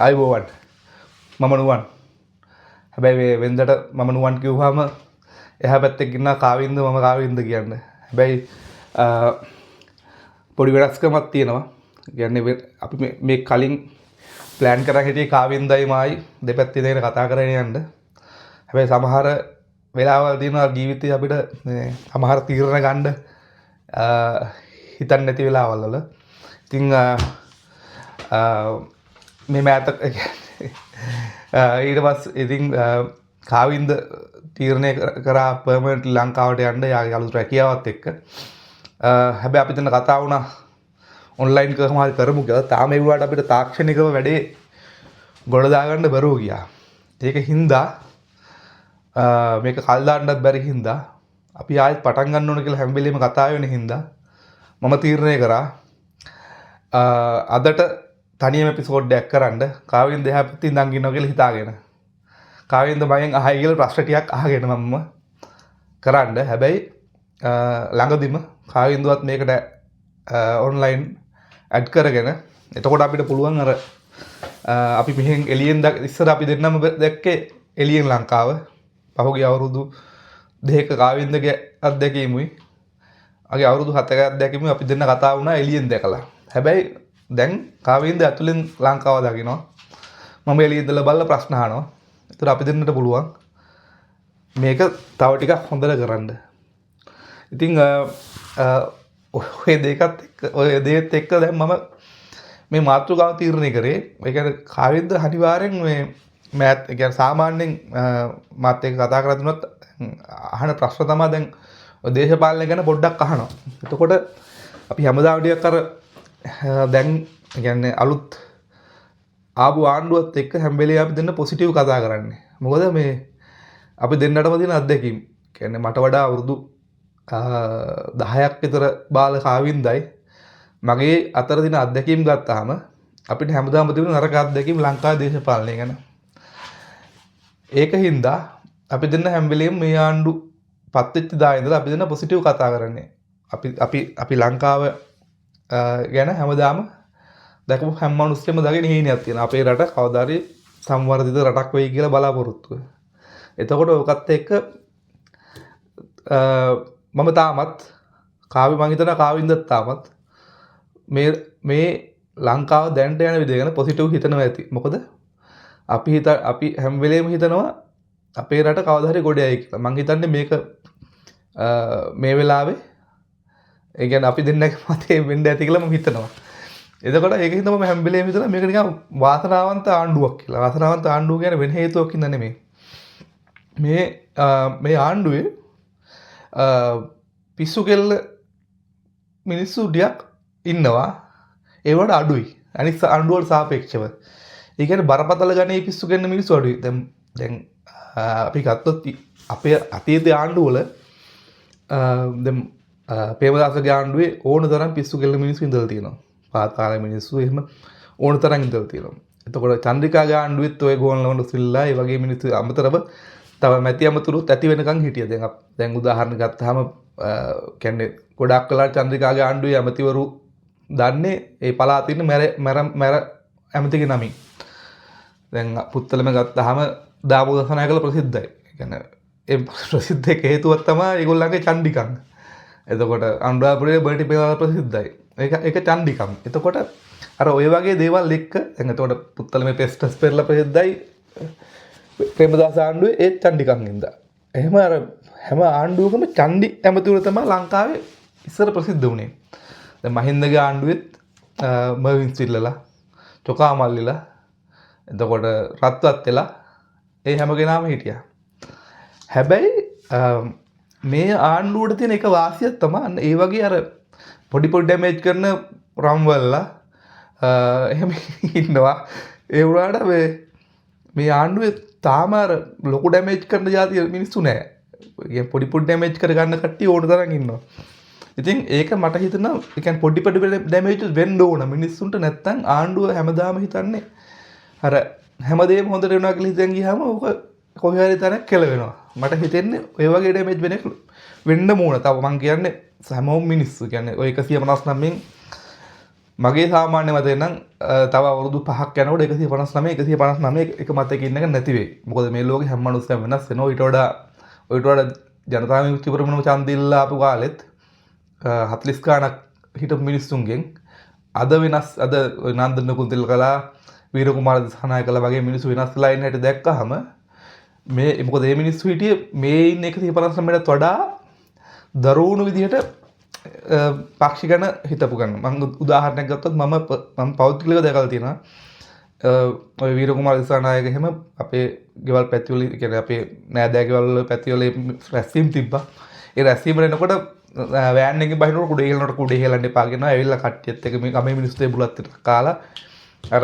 ආයුබෝවන්. මම නුවන්. හැබැයි මේ වෙනදට මම නුවන් කිව්වහම එහා පැත්තේ ඉන්නා කාවින්ද මම කාවින්ද කියන්නේ. හැබැයි පොඩි වෙනස්කමක් තියෙනවා. කියන්නේ අපි මේ කලින් ප්ලෑන් කරන් හිටියේ කාවින්දයි මායි දෙපැත්තේ ඉඳගෙන කතා කරගෙන යන්න. හැබැයි සමහර වෙලාවල් තියෙනවා ජීවිතේ අපිට මේ සමහර තීරණ ගන්න හිතන්නේ නැති වෙලාවල් වල. ඉතින් මේ මෑත ඊට පස්සේ ඉතින් කාවින්ද තීරණය කරා පර්මනන්ට් ලංකාවට යන්න යාගේ අලුත් රැකියාවත් එක්ක. හැබැයි අපි දෙන්න කතා වුණා ඔන්ලයින් කොහොම හරි කරමු කියලා. තාම ඒ වුණාට අපිට තාක්ෂණිකව වැඩේ ගොඩ දාගන්න බැරුව ගියා. ඒක හින්දා මේක කල් දාන්නත් බැරි හින්දා අපි ආයෙත් පටන් ගන්න ඕන කියලා හැම වෙලේම කතා වෙන හින්දා මම තීරණය කරා අදට තනියම එපිසෝඩ් එකක් කරන්න කාවින්ද එහා පැත්තේ ඉඳන් ඉන්නවා කියලා හිතාගෙන. කාවින්ද මගෙන් අහයි කියලා ප්‍රශ්න ටිකක් අහගෙන මම කරන්න. හැබැයි ළඟදිම කාවින්දවත් මේකට ඔන්ලයින් ඇඩ් කරගෙන එතකොට අපිට පුළුවන් අර අපි මෙහෙන් එළියෙන් ඉස්සර අපි දෙන්නම දැක්කේ එළියෙන් ලංකාව. පහුගිය අවුරුදු 2ක කාවින්දගේ අත්දැකීමුයි අගේ අවුරුදු 7ක අත්දැකීමුයි අපි දෙන්න කතා වුණා එළියෙන් දැකලා. හැබැයි දැන් කාවින්ද ඇතුලෙන් ලංකාව දකිනවා. මම එළියෙන් ඉඳලා බලලා ප්‍රශ්න අහනවා. ඒතර අපි දෙන්නට පුළුවන් මේක තව ටිකක් හොඳට කරන්න. ඉතින් ඔය දෙකත් එක්ක ඔය දේත් එක්ක දැන් මම මේ මාතෘකාව තීරණය කරේ. ඒ කියන්නේ කාවින්ද අනිවාර්යෙන් මේ මෑත් ඒ කියන්නේ සාමාන්‍යයෙන් මාත් එක්ක කතා කරද්දී උනත් අහන ප්‍රශ්න තමයි දැන් ඔය දේශපාලනය ගැන පොඩ්ඩක් අහනවා. එතකොට අපි හැමදාම ටිකක් අර දැන් ඒ කියන්නේ අලුත් ආපු ආණ්ඩුවත් එක්ක හැම වෙලේම අපි දෙන්න පොසිටිව් කතා කරන්නේ. මොකද මේ අපි දෙන්නටම තියෙන අත්දැකීම්. කියන්නේ මට වඩා අවුරුදු 10ක් විතර බාල කාවින්දයි මගේ අතර තියෙන අත්දැකීම් ගත්තාම අපිට හැමදාම තිබුණ නරක අත්දැකීම් ලංකාවේ දේශපාලනය ගැන. ඒක හින්දා අපි දෙන්න හැම වෙලේම මේ ආණ්ඩු පත් වෙච්ච දා ඉඳලා අපි දෙන්න පොසිටිව් කතා කරන්නේ. අපි අපි අපි ලංකාව ගැන හැමදාම දැකපු හැම මිනිස්සෙම දකින හීනයක් තියෙනවා. අපේ රට කවදා හරි සංවර්ධිත රටක් වෙයි කියලා බලාපොරොත්තුව. එතකොට ඔකත් එක්ක මම තාමත් කාවි මං හිතනවා කාවින්දත් තාමත් මේ මේ ලංකාව දැනට යන විදිය ගැන පොසිටිව් හිතනවා ඇති. මොකද අපි හැම වෙලේම හිතනවා අපේ රට කවදා හරි ගොඩ යයි කියලා. මං හිතන්නේ මේක මේ වෙලාවේ ඒ කියන්නේ අපි දෙන්නගේ මතේ වෙන්න ඇති කියලා මම හිතනවා. එතකොට ඒක හින්දා මම හැම වෙලේම හිතනවා මේක නිකන් වාසනාවන්ත ආණ්ඩුවක් කියලා. වාසනාවන්ත ආණ්ඩුව කියන්නේ වෙන හේතුවක් හින්දා නෙමෙයි. මේ මේ ආණ්ඩුවේ පිස්සු කෙල්ල මිනිස්සු ටිකක් ඉන්නවා. ඒ වුණාට අඩුයි. අනිත් ආණ්ඩුවලට සාපේක්ෂව. ඒ කියන්නේ බරපතල ගණයේ පිස්සු කෙල්ල මිනිස්සු අඩුයි. දැන් දැන් අපි ගත්තොත් අපේ අතීත ආණ්ඩුවල දැන් ප්‍රේමදාසගේ ආණ්ඩුවේ ඕන තරම් පිස්සු කෙල්ල මිනිස්සු ඉඳලා තියෙනවා. පාතාල මිනිස්සු එහෙම ඕන තරම් ඉඳලා තියෙනවා. එතකොට චන්ද්‍රිකාගේ ආණ්ඩුවෙත් ඔය ගෝන් ලවණ සිල්ලා ඒ වගේ මිනිස්සු අමතරව තව මැති ඇමතුරුත් ඇති වෙනකන් හිටියා. දැන් දැන් උදාහරණ ගත්තාම කියන්නේ ගොඩක් වෙලාවට චන්ද්‍රිකාගේ ආණ්ඩුවේ ඇමතිවරු දන්නේ ඒ පළාතේ ඉන්න මැර මැර මැර ඇමතිගේ නමින්. දැන් පුත්තලම ගත්තාම දාමෝදර සනායකල ප්‍රසිද්ධයි. ඒ කියන්නේ ඒ ප්‍රසිද්ධ එක හේතුවක් තමයි ඒගොල්ලන්ගේ චණ්ඩිකම්. එතකොට අනුරාධපුරයේ බර්ටි පෙරේරා ප්‍රසිද්ධයි. ඒක ඒක චණ්ඩිකම්. එතකොට අර ඔය වගේ දේවල් එක්ක දැන් එතකොට පුත්තලමේ පෙස්ටස් පෙරලා ප්‍රසිද්ධයි ප්‍රේමදාස ආණ්ඩුවේ ඒත් චණ්ඩිකම් හින්දා. එහෙම අර හැම ආණ්ඩුවකම චණ්ඩි ඇමතිවරු තමයි ලංකාවේ ඉස්සර ප්‍රසිද්ධ වුණේ. දැන් මහින්දගේ ආණ්ඩුවෙත් මර්වින් සිල්ලලා, චොකා මල්ලිලා, එතකොට රත්වත් වෙලා ඒ හැම කෙනාම හිටියා. හැබැයි මේ ආණ්ඩුවට තියෙන එක වාසියක් තමයි අන්න ඒ වගේ අර පොඩි පොඩි ඩැමේජ් කරන රම්වල්ලා එහෙම ඉන්නවා. ඒ වුණාට මේ මේ ආණ්ඩුවේ තාම අර ලොකු ඩැමේජ් කරන ජාතිය මිනිස්සු නෑ. ඒ කියන්නේ පොඩි පොඩි ඩැමේජ් කරගන්න කට්ටිය ඕන තරම් ඉන්නවා. ඉතින් ඒක මට හිතෙනවා ඒ කියන්නේ පොඩි පොඩි ඩැමේජ් වෙන්න ඕන මිනිස්සුන්ට. නැත්තම් ආණ්ඩුව හැමදාම හිතන්නේ අර හැමදේම හොඳට වෙනවා කියලා හිතන් ගියාම ඕක කොහේ හරි තැනක් කෙලවෙනවා. මට හිතෙන්නේ ඔය වගේ ඩැමේජ් වෙන එක වෙන්න ඕන. තව මං කියන්නේ හැමෝම මිනිස්සු කියන්නේ ඔය 159න් මගේ සාමාන්‍ය මතය නම් තව අවුරුදු 5ක් යනකොට 159 159 එක මතයක ඉන්න එක නැති වෙයි. මොකද මේ ලෝකේ හැම මනුස්සයම වෙනස් වෙනවා. ඊට වඩා ජනතා විමුක්ති පෙරමුණ ඡන්ද ඉල්ලලා ආපු කාලෙත් 40 ගාණක් හිටපු මිනිස්සුන්ගෙන් අද වෙනස්, අද නන්දන කුන්තිල්කලා, වීරකුමාර දිසානායකලා වගේ මිනිස්සු වෙනස් වෙලා ඉන්න හැටි දැක්කහම මේ මොකද මේ මිනිස්සු හිටියේ මේ ඉන්න 159ටත් වඩා දරුණු විදිහට පක්ෂ ගැන හිතපු ගන්න. මං උදාහරණයක් ගත්තොත් මම පෞද්ගලිකව දැකලා තියෙනවා. ඔය වීරකුමාර දිසානායක එහෙම අපේ ගෙවල් පැතිවල, ඒ කියන්නේ අපේ නෑදෑ ගෙවල් වල පැතිවල රැස්වීම් තිබ්බා. ඒ රැස්වීම එනකොට වෑන් එකෙන් බහිනකොට කුඩේ හෙලනකොට කුඩේ හෙලන්න එපා කියනවා. ඇවිල්ලා කට්ටියත් එක්ක මේ ගමේ මිනිස්සු ඒ බුලත් ටිකක් කාලා අර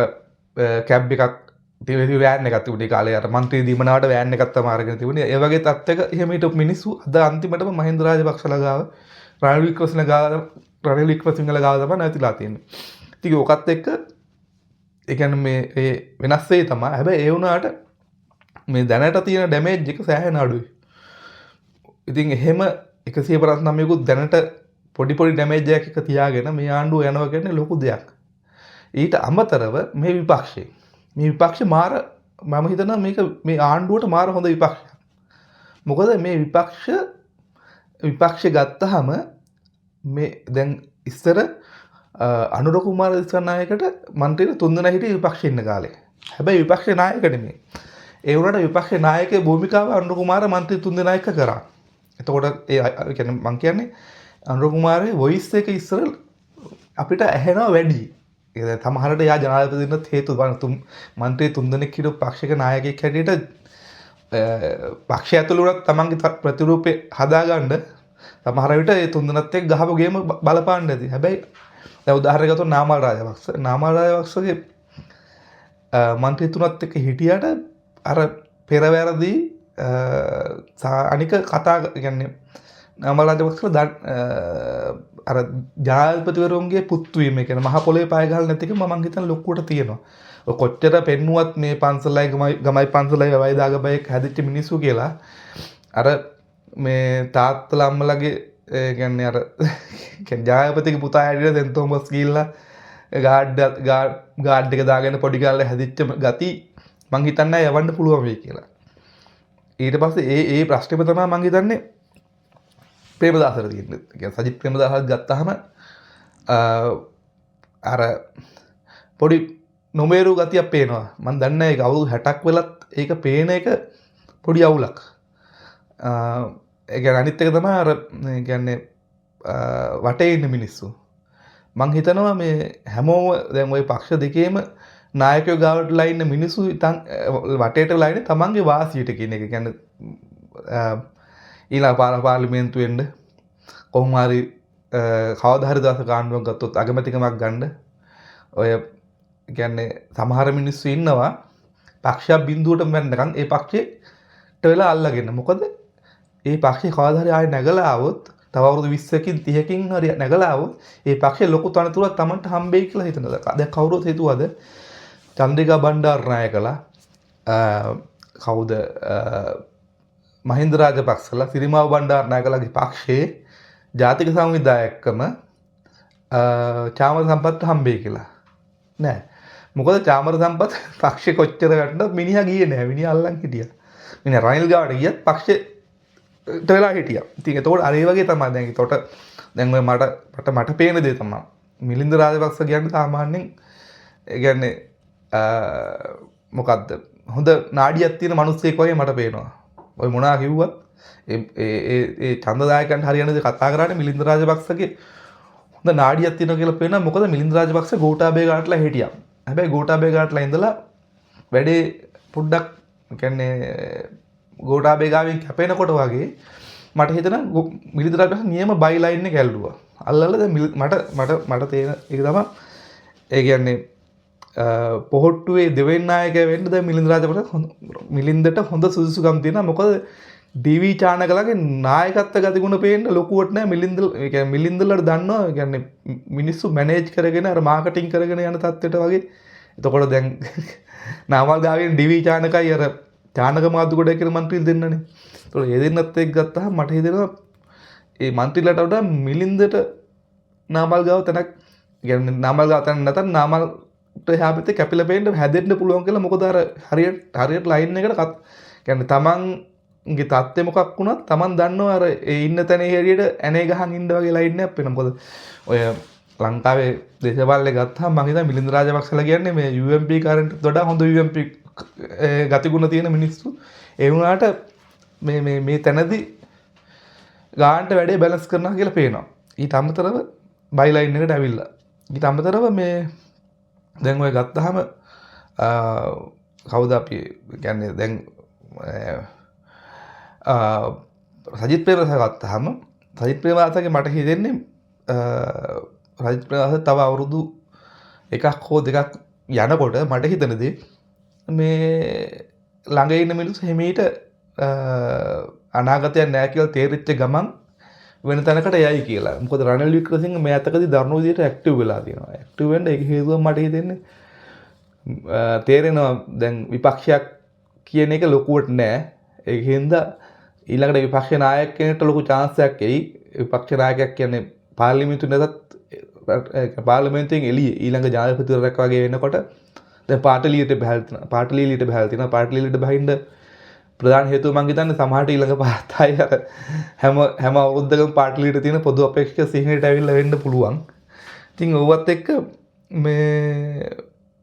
කැබ් එකක් තිබෙන වෑන් එකක් තිබුණේ ඒ කාලේ. අර මන්ත්‍රී දීමනාවට වෑන් එකක් තමයි අරගෙන තිබුණේ. ඒ වගේ තත්ත්වයක එහෙම හිටපු මිනිස්සු අද අන්තිමටම මහින්ද රාජපක්ෂලා ගාව, රනිල් වික්‍රමසිංහ ගාව, රනිල් වික්‍රමසිංහලා ගාව තමයි නැතිලා තියෙන්නේ. ඉතින් ඔකත් එක්ක ඒ කියන්නේ මේ ඒ වෙනස් වෙයි තමයි. හැබැයි ඒ වුණාට මේ දැනට තියෙන ඩැමේජ් එක සෑහෙන අඩුයි. ඉතින් එහෙම 159කුත් දැනට පොඩි පොඩි ඩැමේජ් එකක් එක තියාගෙන මේ ආණ්ඩුව යනවා කියන්නේ ලොකු දෙයක්. ඊට අමතරව මේ විපක්ෂය. මේ විපක්ෂ මාර, මම හිතනවා මේක මේ ආණ්ඩුවට මාර හොඳ විපක්ෂයක්. මොකද මේ විපක්ෂ ගත්තහම මේ දැන් ඉස්සර අනුර කුමාර දිසානායකට මන්ත්‍රීවරු තුන්දෙනා හිටියේ විපක්ෂේ ඉන්න කාලේ. හැබැයි විපක්ෂ නායක නෙමෙයි. ඒ වුණාට විපක්ෂ නායකගේ භූමිකාව අනුර කුමාර මන්ත්‍රී තුන්දෙනා එක්ක කරා. එතකොට ඒ කියන්නේ මං කියන්නේ අනුර කුමාරගේ වොයිස් එක ඉස්සර අපිට ඇහෙනවා වැඩි. ඒ දැන් සමහරට එයා ජනාධිපති වෙන්නත් හේතු බලන්න මන්ත්‍රී තුන්දෙනෙක් හිටපු පක්ෂයක නායකයෙක් හැටියට පක්ෂය ඇතුළේ වුණත් තමන්ගේ ප්‍රතිරූපේ හදාගන්න සමහර විට ඒ තුන්දෙනත් එක්ක ගහපු ගේම බලපාන්න ඇති. හැබැයි දැන් උදාහරණයක් ගත්තොත් නාමල් රාජපක්ෂ. නාමල් රාජපක්ෂගේ මන්ත්‍රී තුනත් එක්ක හිටියට අර පෙරවැරදි අනික කතා කියන්නේ නාමල් රාජපක්ෂලා අර ජනාධිපතිවරුන්ගේ පුත්තු වීම, ඒ කියන්නේ මහ පොළොවේ පය ගහලා නැති එක මං හිතන ලොකුවට තියෙනවා. ඔය කොච්චර පෙන්නුවත් මේ පන්සලයි ගමයි පන්සලයි වැවයි දාගබයි හැදිච්ච මිනිස්සු කියලා අර මේ තාත්තලා අම්මලාගේ ඒ කියන්නේ අර කියන්නේ ජනාධිපතිගේ පුතා හැටියට සෙන්ට් තෝමස් ගිහිල්ලා ගාඩ් එක දාගෙන පොඩි කාලේ හැදිච්ච ගති මං හිතන්නේ යවන්න පුළුවන් වෙයි කියලා. ඊට පස්සේ ඒ ප්‍රශ්නේම තමයි මං හිතන්නේ ප්‍රේමදාසට තියෙන්නේ. ඒ කියන්නේ සජිත් ප්‍රේමදාසත් ගත්තාම අර පොඩි නොමේරු ගතියක් පේනවා. මං දන්නේ නැහැ ඒක අවුරුදු 60ක් වෙලත් ඒක පේන එක පොඩි අවුලක්. ඒ කියන්නේ අනිත් එක තමයි අර මේ කියන්නේ වටේ ඉන්න මිනිස්සු. මං හිතනවා මේ හැමෝම දැන් ওই පක්ෂ දෙකේම නායකයෝ ගාවට වෙලා ඉන්න මිනිස්සු ඉතින් වටේට වෙලා ඉන්නේ තමන්ගේ වාසියට කියන එක. කියන්නේ ඊළඟ පාර පාර්ලිමේන්තු වෙන්න කොහොම හරි කවදා හරි දවසක ආණ්ඩුවක් ගත්තොත් අගමැතිකමක් ගන්න ඔය කියන්නේ සමහර මිනිස්සු ඉන්නවා පක්ෂයක් බිඳුවටම වැටෙනකන් ඒ පක්ෂෙට වෙලා අල්ලගෙන. මොකද ඒ පක්ෂේ කවදා හරි ආයෙ නැගලා ආවොත් තව අවුරුදු 20කින් 30කින් හරි නැගලා ආවොත් ඒ පක්ෂේ ලොකු තනතුරක් Tamanට හම්බෙයි කියලා හිතනවා. දැන් කවුරුත් හිතුවද චන්ද්‍රිකා බණ්ඩාරනායකලා කවුද මහින්ද රාජපක්ෂලා සිරිමාව බණ්ඩාරනායකලාගේ පක්ෂයේ ජාතික සංවිධායකකම චාමර සම්පත්ට හම්බෙයි කියලා නෑ. මොකද චාමර සම්පත් පක්ෂේ කොච්චර වැටුණත් මිනිහා ගියේ නෑ. මිනිහා අල්ලන් හිටියා. මිනිහා රනිල් ගාවට ගියත් පක්ෂෙට වෙලා හිටියා. ඉතින් එතකොට අර ඒ වගේ තමයි දැන් එතකොට දැන් ඔය මට පේන දේ තමයි මිලින්ද රාජපක්ෂ කියන්නේ සාමාන්‍යයෙන් ඒ කියන්නේ මොකද්ද හොඳ නාඩියක් තියෙන මිනිස්සෙක් වගේ මට පේනවා. ඔය මොනවා කිව්වත් ඒ ඒ ඒ ඒ ඡන්දදායකයන්ට හරියන දේ කතා කරානේ මිලින්ද රාජපක්ෂගේ හොඳ නාඩියක් තියෙනවා කියලා පේනවා. මොකද මිලින්ද රාජපක්ෂ ගෝඨාභය ගාටලා හිටියා. හැබැයි ගෝඨාභය ගාටලා ඉඳලා වැඩේ පොඩ්ඩක් කියන්නේ ගෝඨාභය ගාවින් කැපෙනකොට වගේ මට හිතෙනවා මිලින්ද රාජපක්ෂ නියම බයි ලයින් එක ඇල්ලුවා. අල්ලලා දැන් මට මට මට තේරෙන එක තමයි ඒ කියන්නේ පොහොට්ටුවේ දෙවෙනි නායකයා වෙන්න දැන් මිලින්ද රාජපක්ෂ මිලින්දට හොඳ සුදුසුකම් තියෙනවා. මොකද ඩීවී චානකලගේ නායකත්ව ගතිගුණ පේන්න ලොකුවට නෑ මිලින්ද. ඒ කියන්නේ මිලින්දලට දන්නවා ඒ කියන්නේ මිනිස්සු මැනේජ් කරගෙන අර මාකටිං කරගෙන යන තත්ත්වයට වගේ. එතකොට දැන් නාමල් ගාවින් ඩීවී චානකයි අර චානක මාදුගොඩ කියන මන්ත්‍රීල් දෙන්නනේ. එතකොට ඒ දෙන්නත් එක්ක ගත්තාම මට හිතෙනවා ඒ මන්ත්‍රීලට වඩා මිලින්දට නාමල් ගාව තැනක් කියන්නේ නාමල් ගාතන් නැතත් නාමල්ට එහා පැත්තේ කැපිලා පේන්න හැදෙන්න පුළුවන් කියලා. මොකද අර හරියට හරියට ලයින් එකට කියන්නේ තමන්ගේ තත්ත්වය මොකක් වුණත් තමන් දන්නවා අර ඒ ඉන්න තැනේ හැටියට ඇනේ ගහන් ඉන්න වගේ ලයින් එකක් වෙනවා. මොකද ඔය ලංකාවේ දේශපාලනය ගත්තාම මං හිතන්නේ මිලින්ද රාජපක්ෂලා කියන්නේ මේ UMP කාරන්ට වඩා හොඳ UMP ගතිගුණ තියෙන මිනිස්සු. ඒ වුණාට මේ මේ මේ තැනදී ගානට වැඩේ බැලන්ස් කරනවා කියලා පේනවා. ඊට අමතරව බයිලයින් එකට ඇවිල්ලා. ඊට අමතරව මේ දැන් ඔය ගත්තාම කවුද අපි කියන්නේ දැන් සජිත් ප්‍රේමදාස ගත්තාම සජිත් ප්‍රේමදාසගේ මට හිතෙන්නේ සජිත් ප්‍රේමදාස තව අවුරුදු එකක් හෝ දෙකක් යනකොට මට හිතෙන දේ මේ ළඟ ඉන්න මිනිස්සු හිමීට අනාගතයක් නෑ කියලා තේරිච්ච ගමන් වෙන තැනකට යයි කියලා. මොකද රනිල් වික්‍රමසිංහ මේ අතකදී දරුණු විදියට ඇක්ටිව් වෙලා තියෙනවා. ඇක්ටිව් වෙන්න ඒක හේතුව මට හිතෙන්නේ තේරෙනවා දැන් විපක්ෂයක් කියන එක ලොකුවට නෑ. ඒක හින්දා ඊළඟට විපක්ෂ නායක කෙනෙක්ට ලොකු චාන්ස් එකක් එයි. විපක්ෂ නායකයෙක් කියන්නේ පාර්ලිමේන්තුවේ නැතත් පාර්ලිමේන්තුවෙන් එළියේ ඊළඟ ජනාධිපතිවරයෙක් වගේ වෙනකොට දැන් පාටලියට බහලා තියෙනවා. පාටලියට බහලා තියෙනවා. පාටලියට බහින්න ප්‍රධාන හේතුව මං හිතන්නේ සමහරට ඊළඟ පාරත් ආයේ අර හැම හැම අවුරුද්දකම පාටලියට තියෙන පොදු අපේක්ෂක සිහිනයට ඇවිල්ලා වෙන්න පුළුවන්. ඉතින් ඕවත් එක්ක මේ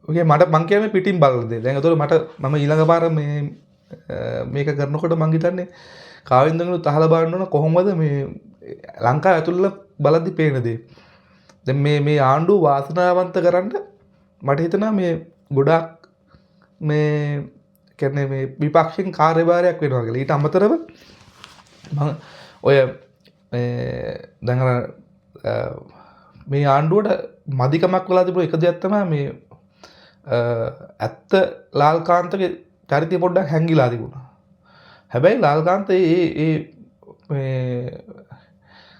ඔය මට මං කියන්නේ පිටින් බලන දේ. දැන් ඒතකොට මට මම ඊළඟ පාර මේ මේක කරනකොට මං හිතන්නේ කාවින්දගෙනුත් අහලා බලන්න ඕන කොහොමද මේ ලංකාව ඇතුළේ බලද්දි පේන දේ. දැන් මේ මේ ආණ්ඩුව වාසනාවන්ත කරන්න මට හිතෙනවා මේ ගොඩාක් මේ කියන්නේ මේ විපක්ෂෙන් කාර්යභාරයක් වෙනවා කියලා. ඊට අමතරව මං ඔය මේ දැන් අර මේ ආණ්ඩුවට මදිකමක් වෙලා තිබුණ එක දෙයක් තමයි මේ ඇත්ත ලාල්කාන්තගේ චරිතය පොඩ්ඩක් හැංගිලා තිබුණා. හැබැයි ලාල්කාන්ත ඒ ඒ මේ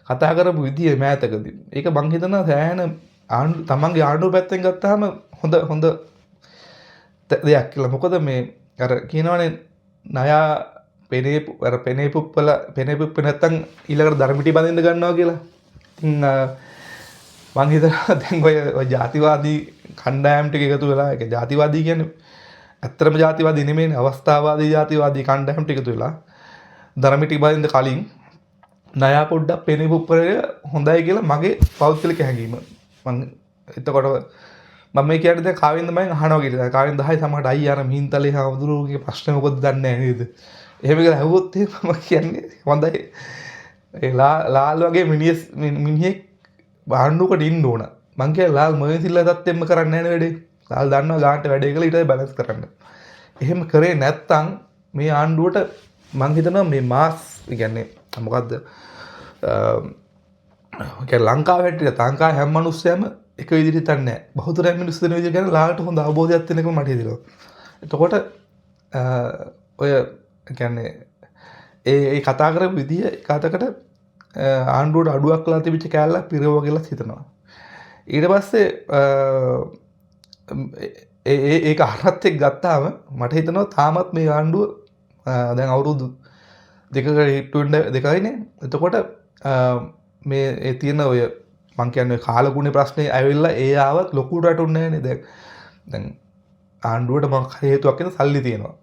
කතා කරපු විදිය මෑතකදී ඒක මං හිතනවා සෑහෙන ආණ්ඩු තමන්ගේ ආණ්ඩුව පැත්තෙන් ගත්තාම හොඳ හොඳ දෙයක් කියලා. මොකද මේ අර කියනවනේ ණයා පෙනේ අර පෙනේ පුප්පල පෙනේ පුප්ප නැත්තම් ඊළඟට ධර්මිටි බඳින්න ගන්නවා කියලා. ඉතින් මං හිතනවා දැන් ඔය ඔය ජාතිවාදී කණ්ඩායම් ටික එකතු වෙලා, ඒක ජාතිවාදී කියන්නේ ඇත්තටම ජාතිවාදී නෙමෙයිනේ, අවස්ථාවාදී ජාතිවාදී කණ්ඩායම් ටික එකතු වෙලා ධර්මිටි බඳින්න කලින් ණයා පොඩ්ඩක් පෙනේ පුප්පල හොඳයි කියලා මගේ පෞද්ගලික හැඟීම. මං එතකොට මම මේ කියන්නේ දැන් කාවින්ද මගෙන් අහනවා කියලා. කාවින්ද අහයි සමහරට අයියා අර මිහින්තලේ හාමුදුරුවෝගේ ප්‍රශ්නේ මොකද්ද දන්නේ නැහැ නේද? එහෙම කියලා ඇහුවොත් එහෙම මම කියන්නේ හොඳයි. ඒ ලාල් වගේ මිනිහෙක් ආණ්ඩුවකට ඉන්න ඕන. මං කියන්නේ ලාල් මොයසිල්ලා තත්ත්වෙම කරන්නේ නැහැ නේ වැඩේ. ලාල් දන්නවා ගානට වැඩේ කියලා ඊට පස්සේ බැලන්ස් කරන්න. එහෙම කරේ නැත්තම් මේ ආණ්ඩුවට මං හිතනවා මේ මාස් කියන්නේ මොකද්ද? ඒ කියන්නේ ලංකාව හැටියට ලංකාවේ හැම මිනිස්සයම එක විදිහට හිතන්නේ නැහැ. බහුතරයක් මිනිස්සු දෙන විදිහ ගැන ලාල්ට හොඳ අවබෝධයක් තියෙන එකම මට හිතෙනවා. එතකොට ඔය කියන්නේ ඒ ඒ කතා කරපු විදිය එක අතකට ආණ්ඩුවට අඩුවක් වෙලා තිබිච්ච කෑල්ලක් පිරෙව්වා කියලා හිතනවා. ඊට පස්සේ ඒ ඒ ඒක අරත් එක්ක ගත්තාම මට හිතෙනවා තාමත් මේ ආණ්ඩුව දැන් අවුරුදු දෙකකට හිටු වෙන්න දෙකයිනේ. එතකොට මේ ඒ තියෙන ඔය මං කියන්නේ කාලගුණ ප්‍රශ්නේ ඇවිල්ලා ඒ ආවත් ලොකු රටුන්නේ නැහනේ. දැන් දැන් ආණ්ඩුවට මොකක් හරි හේතුවක් හින්දා සල්ලි තියෙනවා.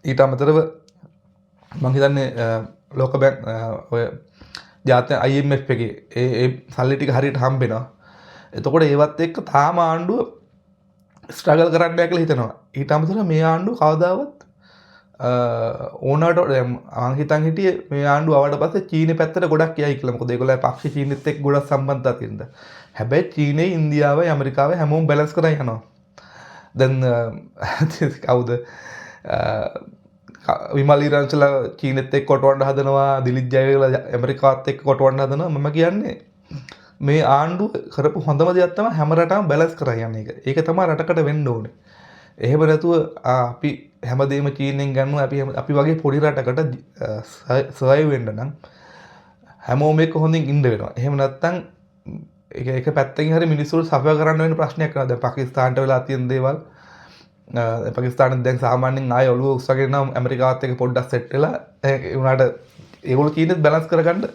ඊට අමතරව මං හිතන්නේ ලෝක බැංක් ඔය ජාත්‍යන්තර IMF එකේ ඒ ඒ සල්ලි ටික හරියට හම්බෙනවා. එතකොට ඒවත් එක්ක තාම ආණ්ඩුව ස්ට්‍රගල් කරන්න බෑ කියලා හිතනවා. ඊට අමතරව මේ ආණ්ඩුව කවදාවත් ඕනවට දැන් මං හිතන් හිටියේ මේ ආණ්ඩුව ආවට පස්සේ චීනේ පැත්තට ගොඩක් යයි කියලා. මොකද ඒගොල්ලෝ පක්ෂ චීනෙත් එක්ක ගොඩක් සම්බන්ධතා තියෙන නිසා. හැබැයි චීනේ ඉන්දියාවයි ඇමරිකාවයි හැමෝම බැලන්ස් කරන් යනවා. දැන් කවුද විමල් ඊරාංශලා චීනෙත් එක්ක කොටවන්න හදනවා, දිලිත් ජයවේලා ඇමරිකාවත් එක්ක කොටවන්න හදනවා. මම කියන්නේ මේ ආණ්ඩුව කරපු හොඳම දෙයක් තමයි හැම රටම බැලන්ස් කරන් යන එක. ඒක තමයි රටකට වෙන්න ඕනේ. එහෙම නැතුව අපි හැමදේම චීනෙන් ගන්නවා, අපි අපි වගේ පොඩි රටකට සර්වයිව් වෙන්න නම් හැමෝම එක්ක හොඳින් ඉන්න වෙනවා. එහෙම නැත්නම් ඒක එක පැත්තකින් හරි මිනිස්සුන්ට සෆර් කරන්න වෙන ප්‍රශ්නයක් වෙනවා. දැන් පාකිස්තානට වෙලා තියෙන දේවල්, පාකිස්තානෙත් දැන් සාමාන්‍යයෙන් ආයෙ ඔළුව උස්සගෙන යනවා ඇමරිකාවත් එක්ක පොඩ්ඩක් සෙට් වෙලා. ඒ වුණාට ඒගොල්ලෝ චීනෙත් බැලන්ස් කරගන්න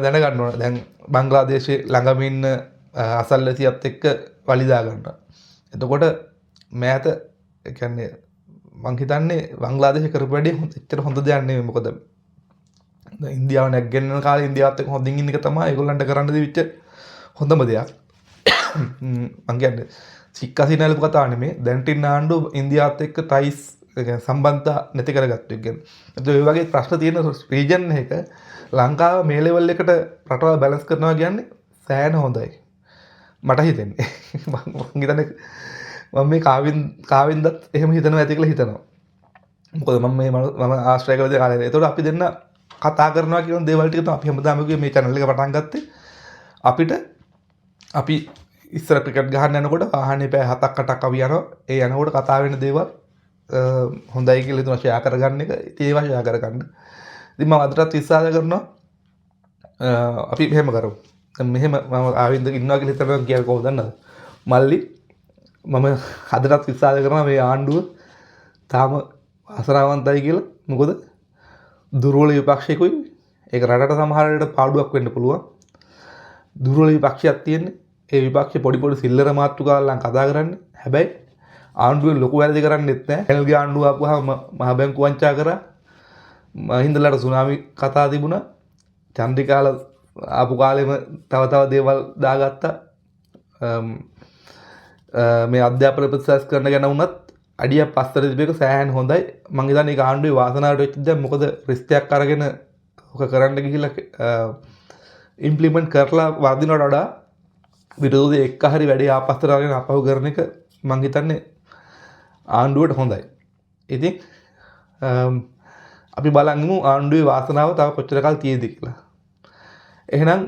දැනගන්න ඕන. දැන් බංග්ලාදේශයේ ළඟම ඉන්න අසල්වැසියත් එක්ක වලි දා ගන්නවා. එතකොට මෑත ඒ කියන්නේ මං හිතන්නේ බංග්ලාදේශ කරපු වැඩේ එච්චර හොඳ දෙයක් නෙමෙයි. මොකද ඉන්දියාව නැග්ගෙන යන කාලේ ඉන්දියාවත් එක්ක හොඳින් ඉන්න එක තමයි ඒගොල්ලන්ට කරන්න තිබිච්ච හොඳම දෙයක්. මං කියන්නේ ෂේක් හසීනා ලියපු කතාව නෙමෙයි. දැන්ට ඉන්න ආණ්ඩුව ඉන්දියාවත් එක්ක ටයිස් ඒ කියන්නේ සම්බන්ධතා නැති කරගත්තු එක ගැන. එතකොට ඔය වගේ ප්‍රශ්න තියෙන රීජන් එක ලංකාව මේ ලෙවල් එකට රටවල් බැලන්ස් කරනවා කියන්නේ සෑහෙන හොඳයි. මට හිතෙන්නේ. මං හිතන්නේ මම මේ කාවින්දත් එහෙම හිතනවා ඇති කියලා හිතනවා. මොකද මම මේ මම ආශ්‍රය කරලා තියෙන කාලේ. එතකොට අපි දෙන්න කතා කරනවා කියන දේවල් ටික තමයි අපි හැමදාම කිව්වේ මේ චැනල් එක පටන් ගත්තේ. අපිට අපි ඉස්සර ක්‍රිකට් ගහන්න යනකොට වාහනේ පැය 7ක් 8ක් අපි යනවා. ඒ යනකොට කතා වෙන දේවල් හොඳයි කියලා හිතුණා ෂෙයා කරගන්න එක. ඉතින් ඒවා ෂෙයා කරගන්න. ඉතින් මම අදටත් විශ්වාස කරනවා අපි මෙහෙම කරමු. දැන් මෙහෙම මම ආවින්ද ඉන්නවා කියලා හිතනවා කියන්නේ කොහොමද දන්නවද? මල්ලි මම අදටත් විශ්වාස කරනවා මේ ආණ්ඩුව තාම වාසනාවන්තයි කියලා. මොකද දුර්වල විපක්ෂයකුයි ඒක රටට සමහර වෙලාවට පාඩුවක් වෙන්න පුළුවන්. දුර්වල විපක්ෂයක් තියෙන්නේ. ඒ විපක්ෂේ පොඩි පොඩි සිල්ලර මාතෘකාවල් නම් කතා කරන්නේ. හැබැයි ආණ්ඩුවෙන් ලොකු වැරදි කරන්නෙත් නෑ. රනිල්ගේ ආණ්ඩුව ආපුවාම මහ බැංකු වංචා කරා. මහින්දලාට සුනාමි කතා තිබුණා. චන්ද්‍රිකාල ආපු කාලෙම තව තව දේවල් දාගත්තා. මේ අධ්‍යාපන ප්‍රතිසංස්කරණ ගැන වුණත් අඩියක් පස්සට තිබ්බ එක සෑහෙන හොඳයි. මං හිතන්නේ ඒක ආණ්ඩුවේ වාසනාවට වෙච්ච දෙයක්. මොකද රිස්ක් එකක් අරගෙන ඔක කරන්න ගිහිල්ලා ඉම්ප්ලිමන්ට් කරලා වරදිනවට වඩා විරෝධය එක්ක හරි වැඩේ ආපස්සට අරගෙන අපහු කරන එක මං හිතන්නේ ආණ්ඩුවට හොඳයි. ඉතින් අපි බලන් ඉමු ආණ්ඩුවේ වාසනාව තව කොච්චර කල් තියෙයිද කියලා. එහෙනම්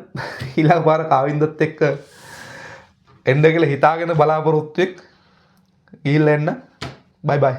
ඊළඟ පාර කාවින්දත් එක්ක එන්න කියලා හිතාගෙන බලාපොරොත්තුවෙක් ගිහිල්ලා එන්න. බයි බයි.